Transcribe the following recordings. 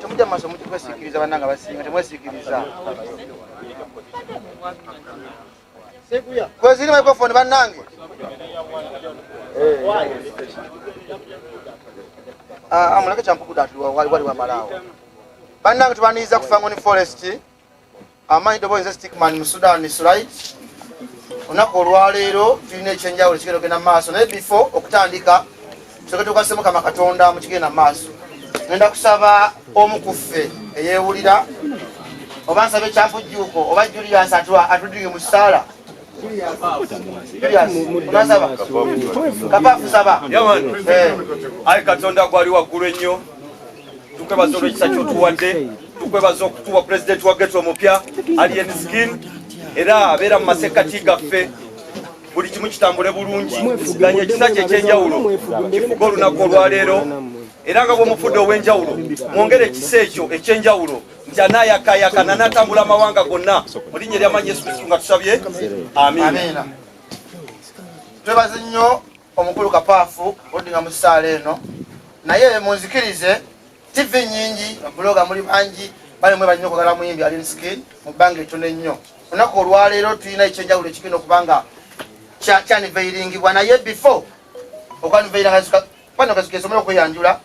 Temujja mu maaso kwesiikiriza bannange abasinga temwesiikiriza. Kweziri microphone bannange. Ah, muleke kyampukuda ati wali wali wamalaawo. Bannange tubaniriza ku Fangoni Forest. Amanyi dobo nze Stickman mu Sudan Sulait. Olunaku olwaleero tulina ekyenjawulo ekigenda okugenda mu maaso naye before okutandika tusooke tukwase Mukama Katonda mu kigenda mu maaso. Ngenda kusaba omu ku ffe eyeewulira oba nsabe Kyampujjuuko oba Julius atudinge mu ssaala. Julius, onasaba? Kapaafu saba. Eh. Ayi Katonda gwali waggulu ennyo, tukwebaza olw'ekisa ky'otuwadde, tukwebaza okutuwa pulezidenti wa ghetto omupya Alien Skin, era abeera mu masekkati gaffe, buli kimu kitambule bulungi, ganya ekisa kye eky'enjawulo kifuge olunaku olwaleero, era nga bw'omufudde ow'enjawulo mwongere ekisa ekyo eky'enjawulo nti anaayakaayakana n'atambula amawanga gonna mu linnya ery'amaanyi Yesu Kristo nga tusabye, amiina. Twebaze nnyo omukulu Kapaafu odinga mu ssaala eno, naye munzikirize TV nnyingi, babuloga muli bangi, bali mwe balina okwagala muyimbi Alien Skin mu bbanga ettono ennyo. Olunaku olwaleero tulina ekyenjawulo ekigenda okuba nga kyaniveiringibwa, naye before okwaniveiringa bano kasomera okweyanjula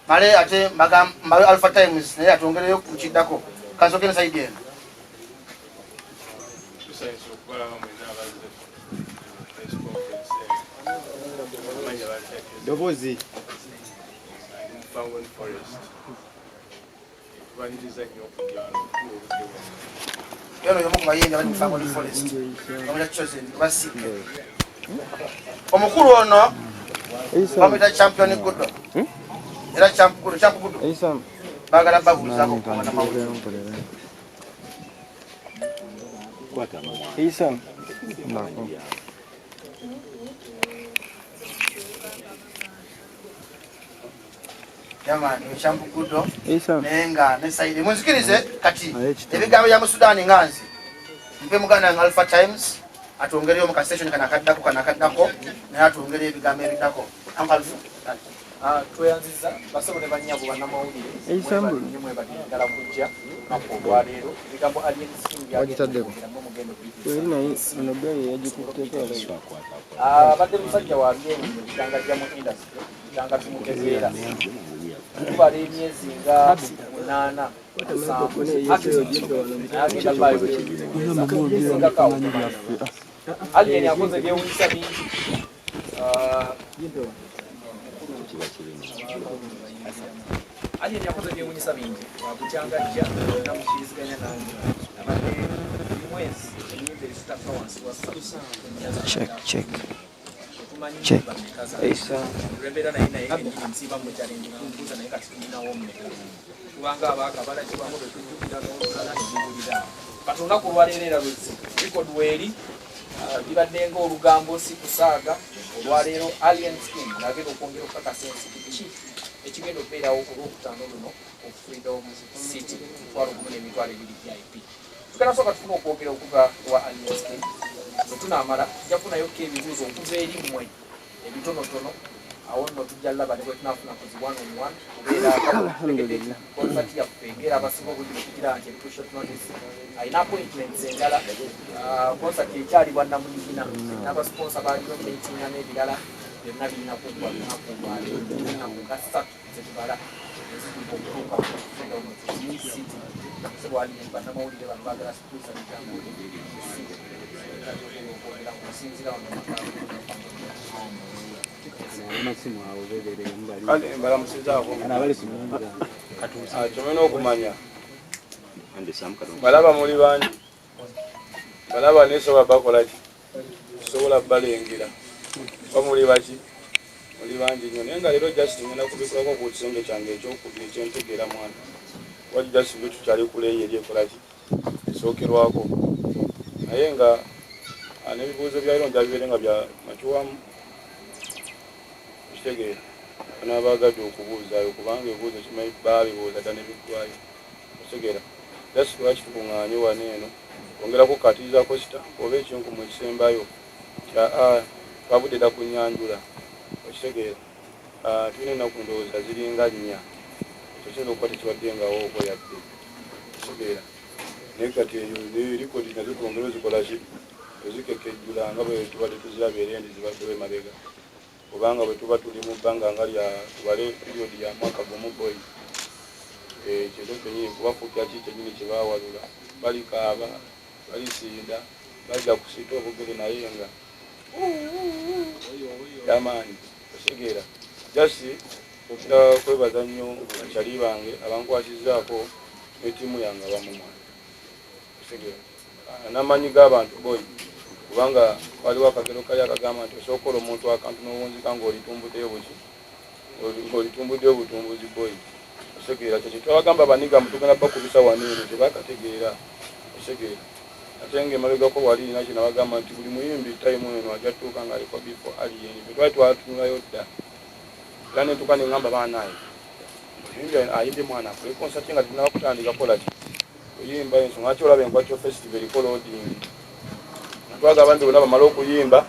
male ate mbawe Alpha Times naye atwongereyo ku kiddako. Kansooke ne sayidi eno. Tusanyuse okubalaba mwenna abazze press conference eno. Amanya bateekeza. Dobozi. Ndi mu Fangone Forest. Tubaniriza nnyo okujja wano okutuwa obudde bwaffe. Yono y'omu ku bayimbi abali mu Fangone Forest, bamuyita Chosen oba Sike. Omukulu ono bamuyita Champion Gudo, era Champ Gudo, Champ Gudo baagala babuuzaako ku bannamawulire. Jamani, Champ Gudo naye nga ne Saidi munzikirize kati ebigambo bya Musudaani nga nze mpe muganda nga Alpha Times atwongereyo mu kasession kano akaddako kano akaddako naye atwongereyo ebigambo ebiddako. Uncle Alpha. Tweyanziza basebo ne bannyabo bannamawulire, mwebale nnyo, mwebale ddala kujja olunaku olwaleero. Ebigambo Alien Skin byagenda mugendo abadde musajja wa byenyi ekitangajja mu industry nga tumutegeera tubala emyezi nga 8 7 agenda bayo. Alien akoze byewunyisa bingi. Alien yakoze byewunyisa bingi bukyangajja namukiriziganya nange abadde buli mwezi enyimba ezitakka wansi wa 3. Check, check. Check. Lwembeera naye naye kenyini nsiiba mu challenge kumbuuza naye kati tulinawo mmeka, kubanga abaakabala kibamu betujjukira n'olulala ne biwulira. Kati olunaku olwaleero era lwezzi record weeri bibadde ng'olugambo si kusaaga. Olwaleero Alien Skin ng'agenda okwongera okukakasa ensi ki ekigenda okubeerawo ku Lwokutaano luno ku Freedom City, 10,000 200 VIP. Tugenda sooka tufune okwogera okuva ewa Alien Skin. Bwe tunaamala tujja kufunayokko ebibuuzo okuva eri mmwe ebitonotono. Awo nno tujja laba ne bwe tunaafuna ku zi one on one kubeera concert yaffe ng'era abasinga obungi bwe tugira nti eri ku short notice, alina appointments endala. Concert ekyali bwannamunigina n'abasponsa baaliyo meetinga n'ebirala byonna birina kuggwa lunaku olwaleero, ennaku nga 3 zetubala ezituuka okutuuka ku Freedom City. Sebwali bannamawulire bano baagala kutuusa bigambo okwogera okusinziira wano. Kale mbalamusizaako. Kyomena okumanya balaba muli bangi, balaba naye sobola bakola ki, sobola balengera ba muli baki, muli bangi nnyo. Naye nga leero just ngenda kubikulako ku kisenge kyange ekyokubiri ekyentegeera mwana wali just bwe tukyali kuleeyo eri ekola ki esookerwako, naye nga n'ebibuuzo bya leero nja bibeere nga bya makiwamu okitegeera banaabagadde okubuuzaayo, kubanga ebibuuzo kimanyi baabibuuza dda ne biggwayo okitegeera. Just lwaki tukuŋŋaanye wano eno kwongera kukkaatirizaako sitampu oba ekinkumu ekisembayo kya twavudde dda ku nnyanjula okitegeera. Tulina ennaku ndowooza ziringa nnya, ekyo kiyinza okuba tekibadde ngawo oko yadde kitegeera, naye kati eyo ne likodi nazo twongere ozikola ki, ozikekejjula nga bwe tubadde tuziraba era endi zibaddewo emabega, kubanga bwe tuba tuli mu bbanga nga lya tubale period ya mwaka gumu boy, kintu kyennyini kubafuukira ki kyennyini kye baawalula, balikaaba balisinda bajja kusiita obugere naye nga yamaanyi osegeera. Just okira kwebaza nnyo bakyali bange abankwasizaako ne ttiimu yange abamu mwana osegeera n'amaanyi g'abantu boy, kubanga waliwo akagero kali akagamba nti osobola okukola omuntu akantu n'owunzika ng'olitumbuddeyo buki, ng'olitumbuddeyo obutumbuzi boy, osegeera. Kyekyo twabagamba baniga mbu tugenda bakubisa wano eno tebakategeera, osegeera. Ate nga emabegako wali nina kye nabagamba nti buli muyimbi time eno ajja tutuuka ng'aliko before Alien, ffe twali twatunulayo dda era ne ntuuka ne ŋŋamba baanaye omuyimbi ayimbye mwana akole konsati nga tetunaba kutandika kola ki kuyimba, ensonga lwaki olaba Enkwatyo Festival eriko loading nga twagala abantu bonna bamale okuyimba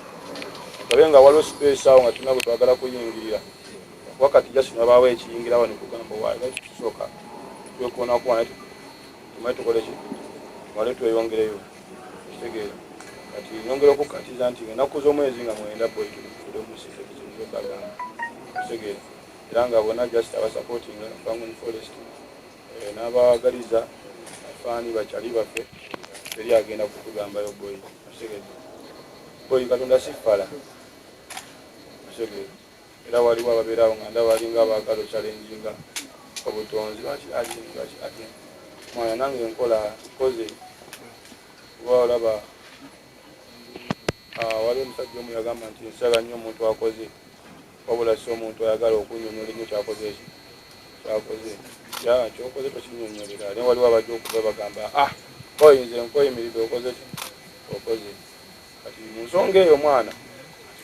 tulabe nga waliwo space awo nga tulina bwe twagala kuyingirira, kuba kati just nabaawo ekiyingira wano kugamba waayi lwaki tusooka twekoonako wano tumale tukole ki tumale tweyongereyo, okitegeera. Kati nyongera okukkatiza nti ennaku z'omwezi nga 9 boy tuli ku Freedom City, ekiyinza obbagamba, okitegeera, era nga bonna just abasupportinga Fangone Forest n'abaagaliza afaani bakyali baffe teri agenda kutugambayo boy, okitegedde boy, Katonda si fala, okitegeera. Era waliwo ababeerawo nga ndaba balinga abaagala ochallenginga obutonzi, lwaki Alien, lwaki Alien, mwana nange nkola nkoze, kuba olaba waliwo omusajja omu yagamba nti nsaba nnyo omuntu akoze, wabula si omuntu ayagala okunyonyola ennyo kyakoze eki kyakoze ya kyokoze tokinyonyolera, naye waliwo abajja okuva bagamba ah oyinza enkoyimiridde okoze ki okoze. Kati mu nsonga eyo mwana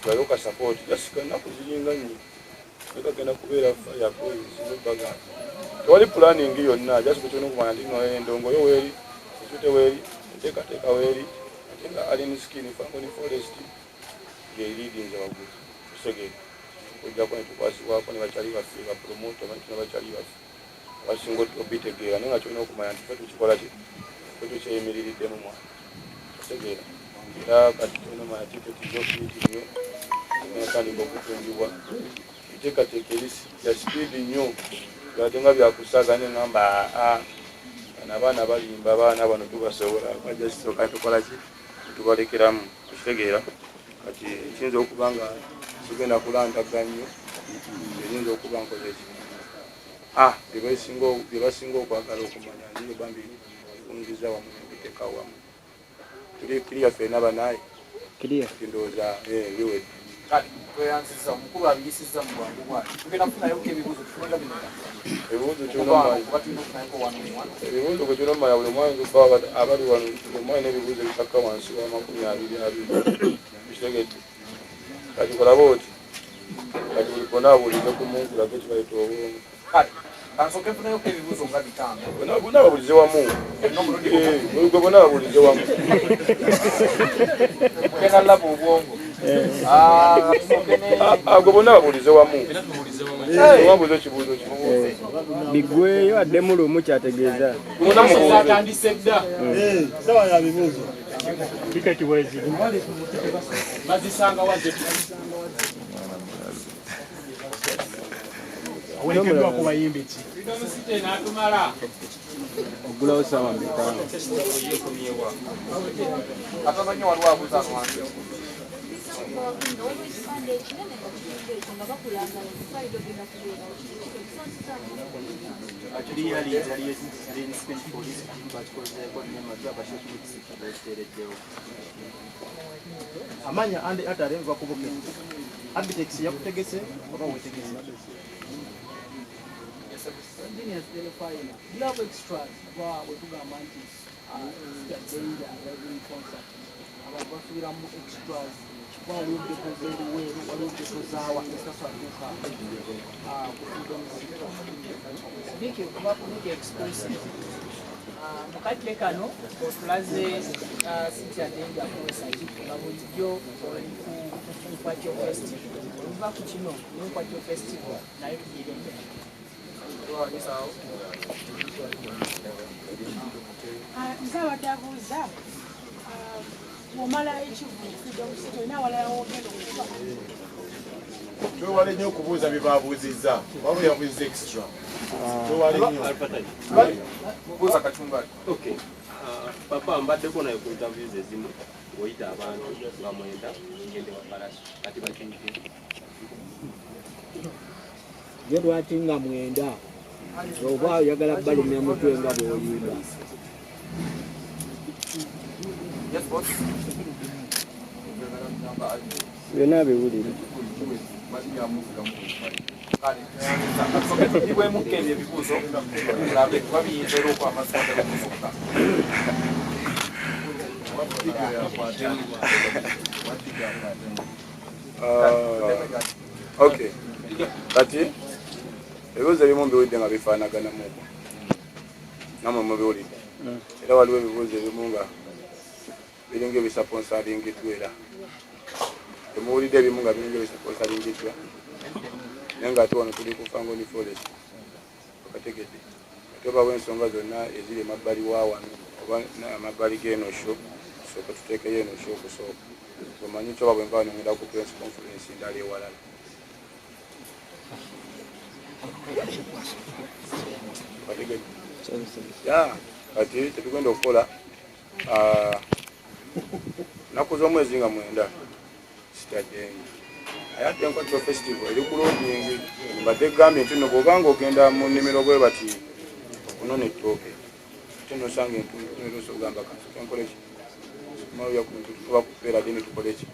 tubayo ka support just ennaku ziringa nnyo naye kagenda kubeera fire boys bagamba tewali planning yonna, just bwe tulina okumanya nti no endongo yo weeri, ekute weeri, enteekateeka weeri, ate nga Alien Skin Fangone Forest ng'eriidinze waggulu, osegeera, okujjako ne tukwasibwako ne bakyali baffe bapromote abantu ne bakyali baffe abasinga obitegeera, naye nga kyolina okumanya nti ffe tukikola ki, ffe tukyeyimiriddemu mwana, otegeera. Era kati tulina omanya tiketi z'okuyiti nnyo etandika okutundibwa, enteekateeka eri ya sipiidi nnyo, ate nga byakusaaga ne ŋŋamba aa bano abaana balimba, abaana bano tubasobola, bajja kisooka tukola ki tubalekeramu, okitegeera. Kati kiyinza okuba nga kigenda kulandaga nnyo, eyinza okuba nkoze ki bye basinga okwagala okumanya nziyo bambi kunziza wamu nembiteeka wamu tuli kiriya ffenna banaye kati ndowooza biwedde. Kale tweyanziza omukulu abiyisizza mu bwangu bwati, tugenda kufunayoko ebibuuzo tufunga bimeka ebibuuzo kuba tulina okufunayoko wano wano ebibuuzo gwe tulina omumanya buli omwana okuba abali wano buli omwana n'ebibuuzo ebitakka wansi wa 20 kitegedde. Kati kolaba oti kati buli kona abuulize ku muntu lage kibayita obwongo. Kale kansooke nfunayoko ebibuuzo nga 5. Bonna babuulize wamu, gwe bonna babuulize wamu. Mugenda laba obwongo. Gwe bonna babuulize wamu, wabuuza ekibuuzo ki biggweyo addemu lumu kyategeeza. Bonna mubuuze. Atandise dda. Sawa ya bibuuzo. Tiketi weziri bazisanga waze awerekeddwako bayimbi ki? Freedom City n'atumala. Ogulawo saawa mmeka? Katono nnyo, waliwo abuuza lwange. Waliwo ekipande ekinene nga kiringa ekyo nga bakulanga Friday ogenda kubeerawo Clearly, Alien Skin Police bakikozeeko nnyo abashekimikisi bekiteereddewo. Amanya andi atale nva ku Bukedde. Abitex yakutegese oba wetegese? Genius Delphine, Love Extras, kuba bwe tugamba nti Danger live concert, abantu basuubiramu extras, kuba waliwo ghetto z'eruweeru, waliwo ghetto zaawa ezitasobola ku Freedom City. Miki, kuba ku Miki exclusive. Mu kadde kano otulaze Cynthia Danger concert nga bulijjo oli ku Nkwakyo Festival. Oluva ku kino ne Nkwakyo Festival nayo tugirinde. Nze abadde abuuza bw'omala ekivvulu Freedom City olina awalala w'ogenda okuba? Twewale nnyo okubuuza bye babuuzizza, waliwo yabuuzizza extra. Twewale nnyo. Buuza kachumbari. Okay. Papa mbaddeko naye ku interviews ezimu ng'oyita abantu nga mwenda ngende wa Palaso kati bakyuke. Ye lwaki nga mwenda oba oyagala balumya mutwe nga bw'oyimba? Yes, boss. Byonna abiwulira. Tugibwemuko ebyo ebibuuzo tulabe kuba biyinza era okwamasonda okusukka. Okay, kati ebibuuzo ebimu mbiwulidde nga bifaanaganamuko namwe mubiwulidde era waliwo ebibuuzo ebimu nga biringa ebisaponsalingiddwa era temuwulidde ebimu nga biringa ebisaponsalingiddwa naye nga ate wano tuli ku Fangoni Forest okategedde ate obawo ensonga zonna eziri emabbali wa wano oba amabbali g'eno sho tusooke tuteekeyo eno sho okusooka omanyi kyoba bwenva wano ngenda ku press conference ndala ewalala okategedde ya kati tetugenda okukola Nnaku z'omwezi nga 9 sitadengi naye ate Enkwatiro Festival eri ku loading. Mbadde gambye nti no bw'oba nga ogenda mu nnimiro bwe bati okunona ettooke ate nosanga entundu ogamba kansooke nkole ki malya ku ntutu tuba kupeera dini tukole ki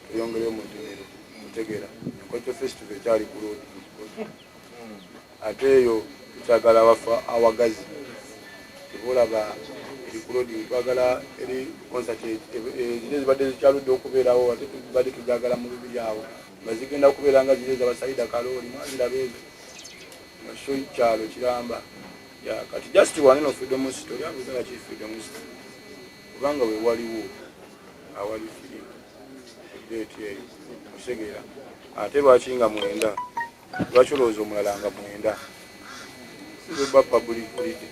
tweyongereyo mu nnimiro otegeera. Enkwatiro Festival ekyali ku loading ate eyo tukyagala wafa awagazi tebolaba eri ku loading twagala eri concert ziri ezibadde zikyaludde okubeerawo ate tubadde tujagala mu bibiri awo nga zigenda kubeera nga ziri ezabasaida kalooli mwaziraba ezo nga sho kyalo kiramba ya kati just waneno freedom city oli abuuza lwaki freedom city kubanga wewaliwo awali firimu deeti eyo osegeera ate lwaki nga 9 lwaki olowooza omulala nga 9 sizoba public holiday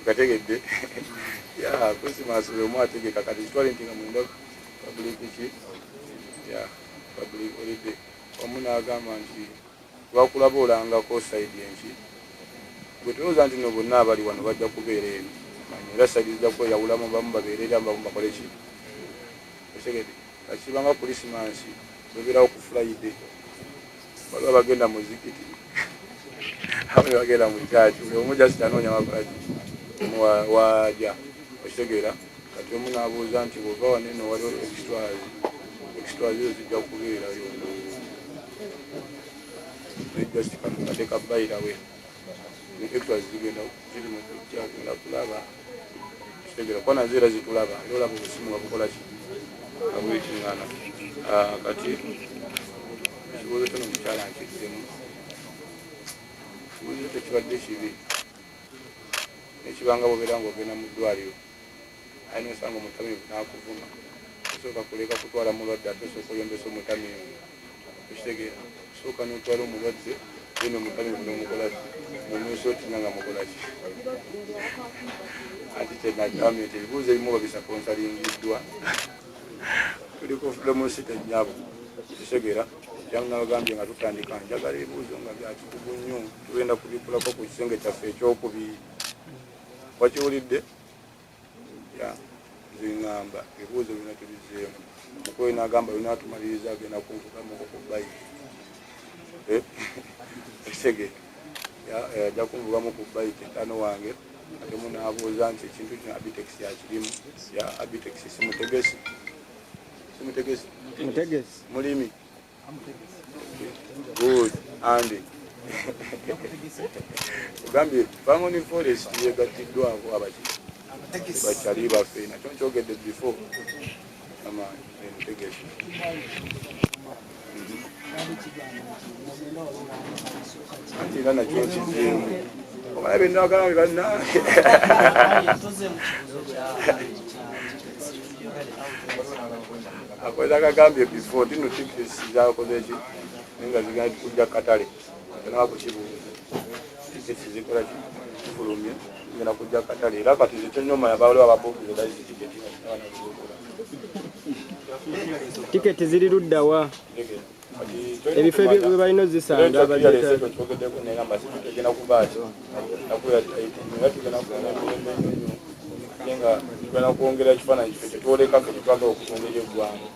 okategedde ya Christmas buli omu ategeka kati kitwale nti nga 9 public ki ya public holiday omu n'agamba nti lwakulaba olangako sayidi enki gwe tolowooza nti no bonna abali wano bajja kubeera eno manyi era sayidi zijja kweyawulamu bamu babeere era bamu bakole ki otegedde kakibanga kulisimansi webeerawo ku Friday waliwo abagenda mu zikiti abamu bagenda mu kyaki buli omu just anoonya wakolaki waja okitegeera kati omu n'abuuza nti bwova wano eno waliwo extras extras ezo zijja kubeerayo just kano kadde ka bayirawe extras zigenda ziri mu kujja genda kulaba kitegeera kuba nazo era zitulaba era olaba obusimu nga bukola ki nga bwekiŋŋana kati ekibuuzo kyo nomukyala nkiddemu ekibuuzo tekibadde kibi nekibanga bobeera nga ogenda mu ddwaliro aye nosanga omutamiivu n'akuvuma osooka kuleka kutwala mulwadde ate osooka oyombesa omutamiivu okitegeera osooka n'otwala omulwadde then omutamiivu n'omukolaki nomwesotinga nga mukolaki anti kyenagambye nti ebibuuzo ebimu babisaponsalingiddwa tuli ku freedom city nnyabo kitegeera jangu nabagambye nga tutandika njagala ebibuuzo nga byakikugu nnyo tugenda kubikulako ku kisenge kyaffe ekyokubiri wakiwulidde ya nze ŋŋamba ebibuuzo byona tubizeemu mukulu nagamba byona atumaliriza agenda kunvugamuko ku bayiki ekitege ajja kunvugamu ku bayiki etaano wange ate munaabuuza nti ekintu kino abitex yakirimu ya abitex si mutegesi si mutegesi mutegesi mulimi good andy ogambye Fangoni Forest yegattiddwako abaki bakyali baffe nakyo nkyogedde before amaanyi mutegesi Anti era nakyo nkizeemu omala byenagala bannange. Akoza kagambye before nti no tickets zakoze ki naye nga zigenda kujja katale tenaba kukibuuza tickets zikola ki zifulumye zigenda kujja katale era kati nze kyenyoma baliwo ababuukiza dali zitiketi Tiketi ziri ludda wa? Ebifo we balina ozisanga baziteeka. Kyogeddeko naye nga mbasi tegenda kuba ki nakuya nga tugenda kugenda emirembe nnyo ate nga tugenda kwongera ekifaananyi kifo kyetwoleka ffe kyetwagala okutunda eri eggwanga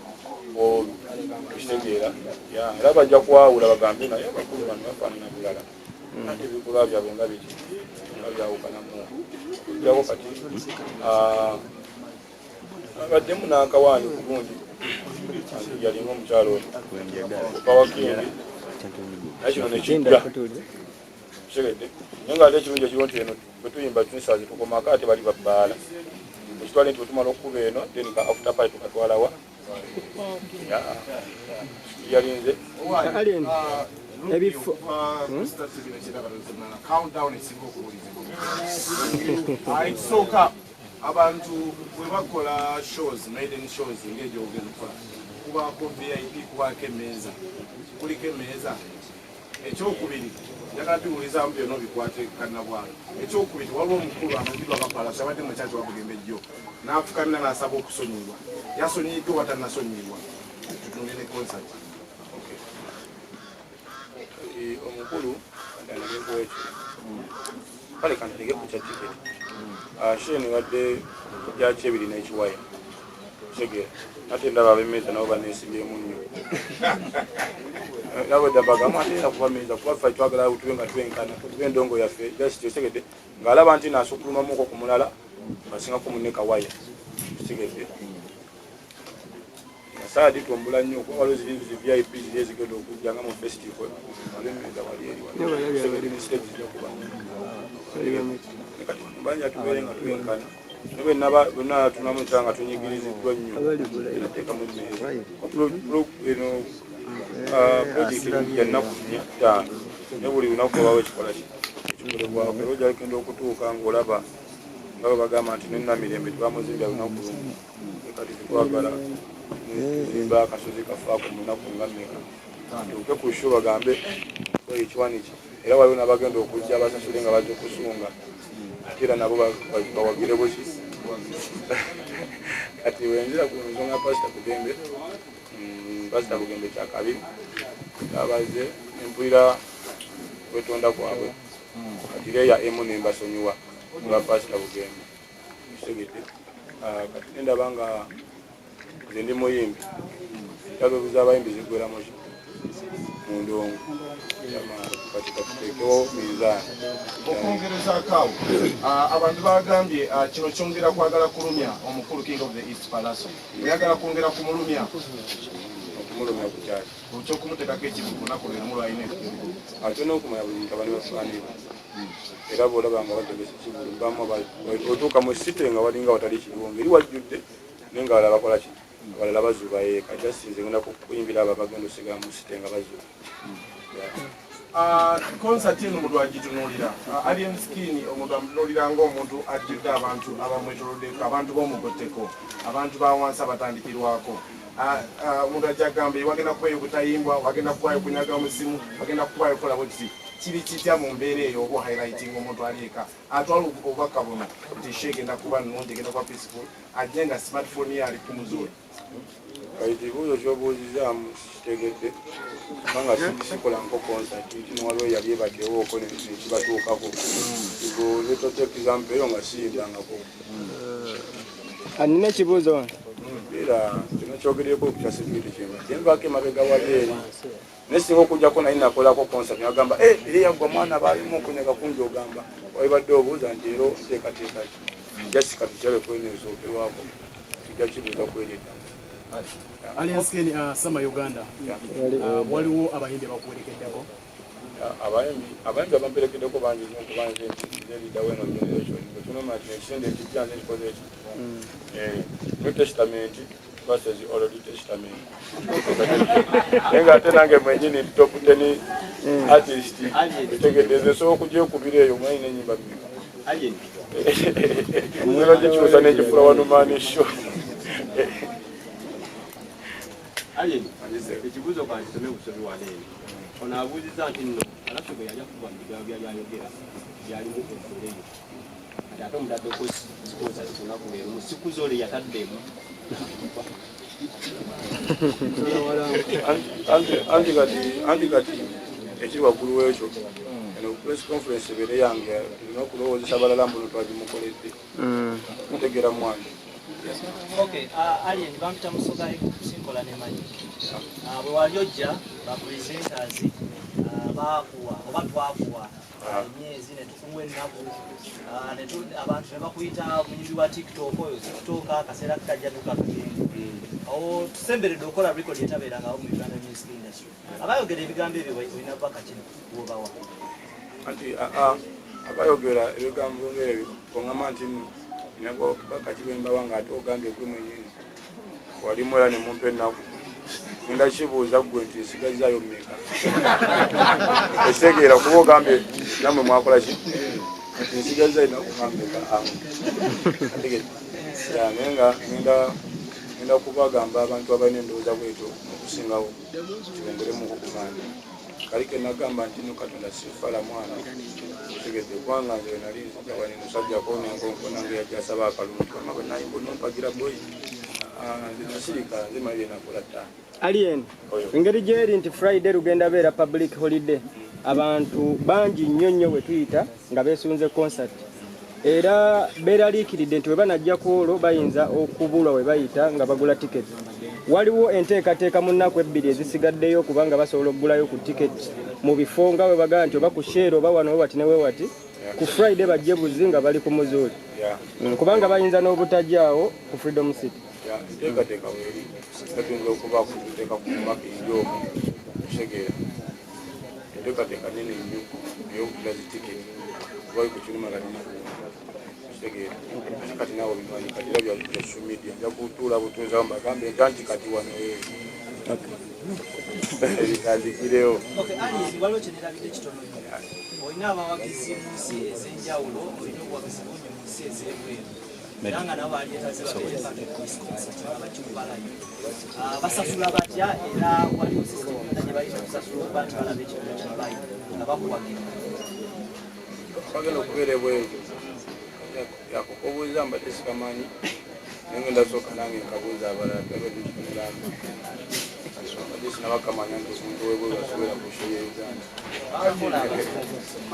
olwo okitegeera era bajja kwawula bagambe naye abakulu bano bafaanana bulala ate ebikolwa byabwe nga biki nga byawukanamu okujjako kati abaddemu n'akawaani ku gundi yalinga omukyalo ono pawakingi naye kino nekijja kitegedde naye nga ate ekirungi ekiriwo nti eno bwe tuyimba tunisazi tukomako ate bali babbaala ekitwale nti bwetumala okukuba eno then ka after party tukatwalawa yalinze ebifo ekisooka abantu bwe bakola shows maiden shows ng'egyogenda okukola kubaako vip kubaako emmeeza kuliko emmeeza Ekyokubiri njagala biwulizaamu byonna obikwate kannabwala. Ekyokubiri waliwo omukulu amanyiddwa nga Palaso yabadde mu kyaki wabugembe jjo n'afukamira n'asaba okusonyiyibwa. Yasonyiyiddwa oba tannasonyiyibwa? Tutunule ne concert. Eh, omukulu kantandike kale kantandike ku kya tiketi ah, sheni wadde yakyebiri n'ekiwaya Kitegeera. Ate ndaba ab'emmeeza nabo baneesibyemu nnyo. Nabo dda mbagamba ate era kuba mmeeza kuba ffe twagala tube nga twenkana kuba endongo yaffe just okitegedde ng'alaba nti naasukulumamuko ku mulala ng'asingako munne kawaya okitegedde. Saadi tumbula nnyo kuba waliwo ziri zi VIP ziri ezigenda okujja nga mu festival ab'emmeeza wali eri wali ne stage zijja kuba kati mbanja tubeere nga twenkana. Bwenaba tunamu nga tunyigiriziddwa nnyo nateekamu emmeeza eno projekiti ya nnaku nnya ttaano naye buli lunaku wabawo ekikola ki ekikolebwako era ojja kugenda okutuuka ng'olaba nga bwe bagamba nti nenamirembe tebamuzimbya lunaku lumu kati tetwagala tuzimba akasozi kafaako mu lunaku nga mmeka tuuke ku sho bagambe ekiwaniki era waliwo nabagenda okujja abasasule nga bazze kusunga ate era nabo bawagire buki kati wenzira ku nsonga pasita bugembe mm, pasita bugembe kyakabi abaze empulira kwetonda kwabwe kati leeya emu nembasonyiwa nga pasita bugembe kitegedde ah, kati nendaba nga nze ndi muyimbi ntalo z'abayimbi ziggwera muki mu ndongo kati katuteekewo minzaani okwongerezaako awo ah, abantu bagambye ah, kino kyongera kwagala kulumya omukulu king of the east palaso oyagala kwongera kumulumya okumulumya ku kyaki okyokumuteekako ekibu kunaku lwerimu lwalina ate n'okumanya buli mutabani wa famire era bwolaba nga bategese kivulu bamu otuuka mu site nga walinga watali kiriwo ngeri wajjudde naye nga balala bakola ki abalala bazuba eka just nze ngenda kuyimbira abo abagenda osigala mu site nga bazuba ah, concert eno omuntu agitunuulira ah, alien skin omuntu amutunuulira ngaomuntu ajjudde abantu abamwetoloddeko abantu b'omugotteko abantu ba wansi abatandikirwako ah, omuntu ajja agamba wagenda kubayo butayimbwa wagenda kubayo kunyaga musimu wagenda kubayo kukola bwekiti kiri kitya mu mbeera eyo oba highlighting omuntu ali eka atwala obubaka buno nti she egenda kuba nnungi egenda kuba peaceful ajje nga smartphone ye ali ku muzuula ekibuuzo kyobuuzizaamu sikitegedde kubanga sikola nko concert nti nowaliwo eyali ebaddewo oko nekibatuukako letote example eyo nga siyimbangako anina ekibuuzo wano era kino kyogereko kya security kyemba kyenvaako emabega wali eri naye singa okujjako naye nakolako concert nagamba eh, eri yaggwa mwana baalimu okunyaga kungi ogamba wabibadde obuuza nti era nteekateeka ki just katukyale kweno esookerwako tujja kibuuza kwereta Alien Skin uh, Summer Uganda uh, waliwo abayimbi abakuwerekeddeko abayimbi abayimbi abamperekeddeko bangi nnyo kuba nze nze leader w'eno generation bwetunoma kino ekisinde ekijja nze nkikoze eki mm. eh, New Testament Verses Old Testament. Naye nga ate nange mwenyini top 10 artist. Otegedde nze nsobola okugyekubira eyo mwanyi n'ennyimba mmeka. Ngenda gikyusa n'egifula wano maani show. Alien, ekibuuzo kankisome busomi wano eno. Ono abuuzizza nti nno Pallaso bwe yali akuba mu bigambo byali ayogera byalimu enkoleyo. Kati ate omutaddeko sponsors ku lunaku lwe lumu sikuza ole yataddemu. Anti kati anti kati ekiri waggulu w'ekyo eno press conference ebeere yange erina okulowoozesa abalala mbuno twagimukoledde ntegeera mwana. Okay, Alien bampita Musoga Sinkola ne Magic. Bwe wali ojja ba presenters baakuwa oba twakuwa emyezi ne tukuwa ennaku abantu ne bakuyita muyimbi wa TikTok oyo TikTok akaseera kajja tuka kagende. Awo tusemberedde okukola record etabeerangawo mu Uganda music industry. Abayogera ebigambo ebyo olina bubaka ki bw'obawa? Anti abayogera ebigambo ng'ebyo oŋŋamba nti nno nina bubaka ki bwe mbawa ng'ate ogambye gwe mwennyini walimu era ne mumpa ennaku ngenda kibuuza ggwe nti nsigazzaayo mmeka ekitegeera kuba ogambye nammwe mwakola ki nti nsigazza ennaku nga mmeka naye nga ngenda ngenda kubagamba abantu abalina endowooza bwetyo okusingawo kibongeremu okumaanyi kali ke nagamba nti no Katonda sifala mwana otegedde kubanga nze nali nzija wano musajjako nenkonkona nga yajja asaba akalulu nti wama bwe nayimba onompagira boyi nze nasirika nze manyi bye nakola ttaano. Alien, engeri gyeri nti Friday lugenda beera public holiday, abantu bangi nnyo nnyo we tuyita nga beesunze concert era beeraliikiridde nti bwe banajja ku olwo bayinza okubulwa we bayita nga bagula tiketi. Waliwo enteekateeka mu nnaku ebbiri ezisigaddeyo kubanga basobola okugulayo ku tiketi mu bifo nga bwe bagamba nti oba ku Shell oba wano wewati ne wewati ku Friday bajje buzi nga bali ku muzuuli kubanga bayinza n'obutajaawo ku Freedom City. Enteekateeka weeri nga tuyinza okubaako tuteeka ku makingi omwo okitegeera enteekateeka nene nnyo ey'okugula zi tiketi kuba ku kiruma kati okitegeera ate kati naawe obimanyi kati era bya social media nja kutuula butuuzawo mbagambe nti anti kati wano bitandikirewo. Waliwo kye nerabidde kitono nnyo. Olina abawagizi mu nsi ez'enjawulo, olina obuwagizi bungi mu nsi ez'ebweru era nga nabo balyetaze babeere part of this concert nga bakikuba live. Basasula batya era waliwo system yonna gye balina okusasula okuba nti balaba ekintu kya live nga bakuwagira? Abagenda okubeera ebweru yakukubuuza mbadde sikamanyi naye ngenda sooka nange nkabuuza abalala tulabe tukitunulamu mbadde sinabakamanya nti omuntu webweru asobola ku show ya Uganda.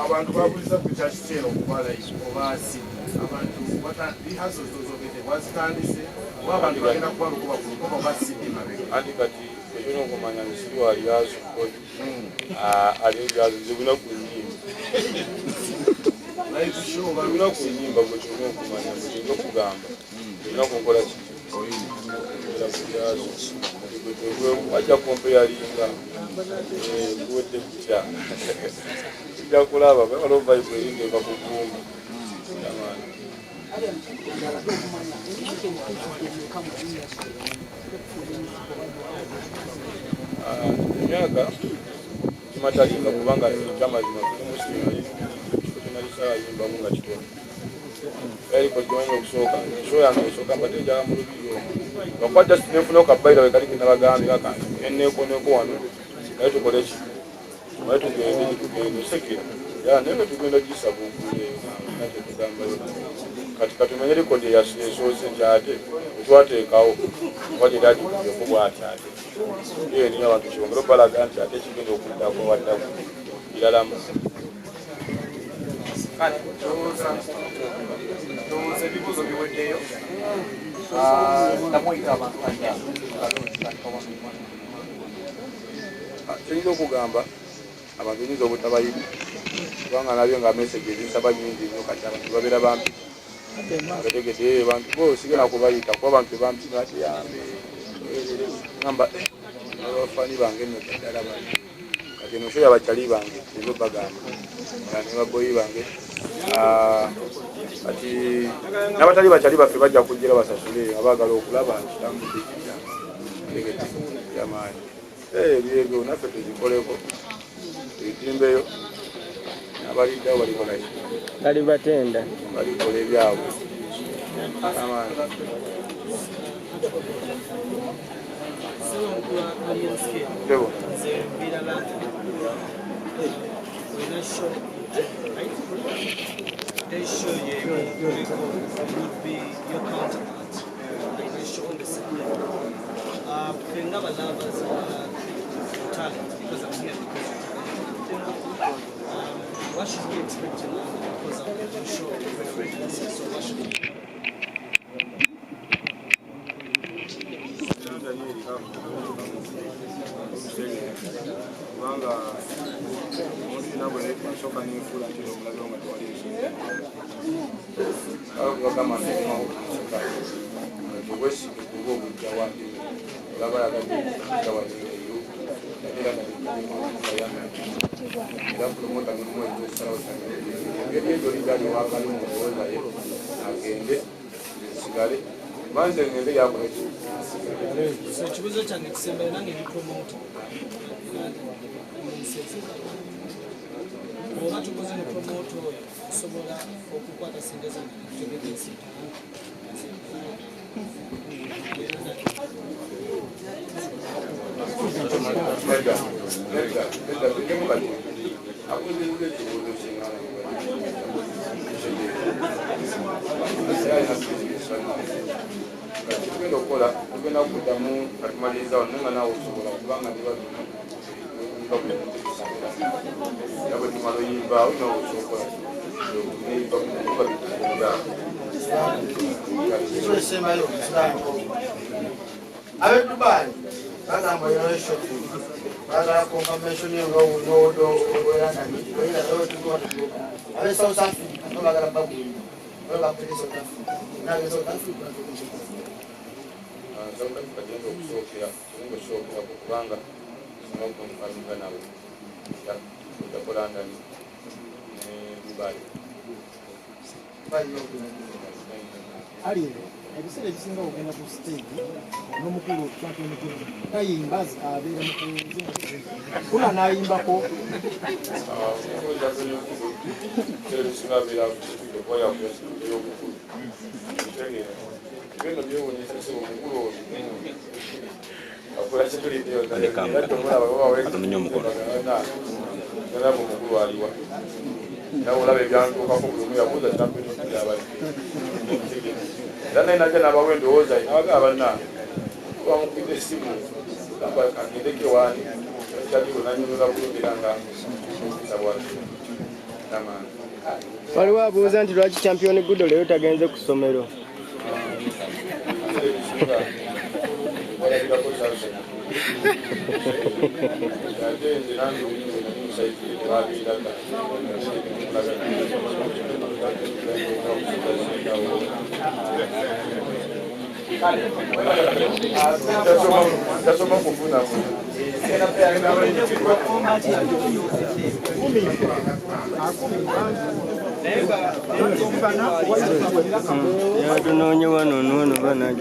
Abantu babuliza ku kya kiseera okuba live oba si abantu rehearsals zozogedde wazitandise oba abantu bagenda kuba lukuba ku lukuba oba si mabega. Anti kati ekyo okumanya nti siri wa lyazo ali ebyazo nze buna ku nnyimba buna ku nnyimba gwe kyolina okumanya gwe kyolina okugamba olina kunkola ki era ku lyazo wajja kumpeyalinga kuwedde kutya tujja kulaba waliwo vibe eringa eva ku ggumba amaani. Emyaka kimatalinga kubanga ekyamazima kyenali nga kitono eriko gyoyinza okusooka show yange esooka mbadde njala mu lubiri omwo lwakuba just nenfuna okabayira we kali kenabagambye kakange neneekoneko wano naye tukole ki naye tugende tugende osekera ya naye nga tugenda gisabuukula eyo kyetugambayo kati katumenye rekodi eyasoose nti ate wetwateekawo oba teri agikubyeko bwati ate eyo niyo abantu kibongere obalaga nti ate ekigenda okuddako waddako biralamu. Kale ndowooza ebibuuzo biweddeyo namuyita abantu Kyenyinza okugamba abantu nyinza obutabayita kubanga nabyo nga message ezinsaba nyingi nnyo kati abantu babeera bampi bategedde abantu bo sigenda kubayita kuba abantu bebampi batuyambe ngamba abafani bange nno ddala bano kati eno show yabakyali bange ezo bagamba ne baboyi bange kati n'abatali bakyali baffe bajja kujjira basasule abaagala okulaba kitambudde kitya. Tiketi yamaanyi. Ebyebyo naffe tugikoleko, tugitimbeyo, abaliddawo balikola ki? Bali batenda. Balikola ebyabwe. Amaanyi. Sebo. Would be your counterpart in show on the same level. Fenga lovers talent, because I'm here because of talent. What should we expect in London? Because I'm sure we're so what should we Kubanga omuntu yenna bwe asooka nenfuula nti omulabe nga tewali nsonga, bagamba nti obwesige kuba obujja wandi olaba yagadde eyo era era promota nemuwekosalawo engeri ejo ligali wakali mundowooza ye agende nsigale banze ngende yakola ki. So ekibuuzo kyange kisembayo, nange ndi promoter oba tukoze ne promoter oyo, osobola okukwata sente zange kutegeka ensiita? Nedda, nedda, nedda, tuddemu kati. Abuuziddwa ekibuuzo kingana kati tugenda okukola, tugenda kuddamu nga tumaliriza wano, naye nga naawe osobola kubanga niba nga buli muntu tusabira era bwe tumala oyimba awo nawe osobola neyimba kuba bitugenda. Ekisembayo, ab'e Dubai bagamba olinayo show, bagala confirmation yo nga nodo owerandani. Ab'e South Africa no bagala bagwina oba bakuteke South Africa nage South Africa. South Africa genda okusookera, genda okusookerako kubanga singa okukonfaminga nabo ojjako London ne Dubai. Ali, ebiseera ebisinga ogenda ku stage n'omukulu champion tayimba, abeera mu kuzina, kuna n'ayimbako. Ebisinga abeera okuba yakuyaobukulu bino byewunyisa si omukulu ono akola kituliddeyo olaba omukulu aliwa, nawe olaba ebyantuukako, buli omu yabuuza champion yabadde era naye najja nabawa endowooza ye, nabagaa banna bamukubidde essimu gamba kagendeko ewaani kyaliwo nanyonyola bulungi era nga okisa bwatyo namaani. Waliwo abuuza nti lwaki Champion Gudo leero tagenze ku ssomero? Walabirako Tanzania, ate nze nange nali musaizi babeeraga. Tasoma kufunamu. Yatunoonye wano noono banagi.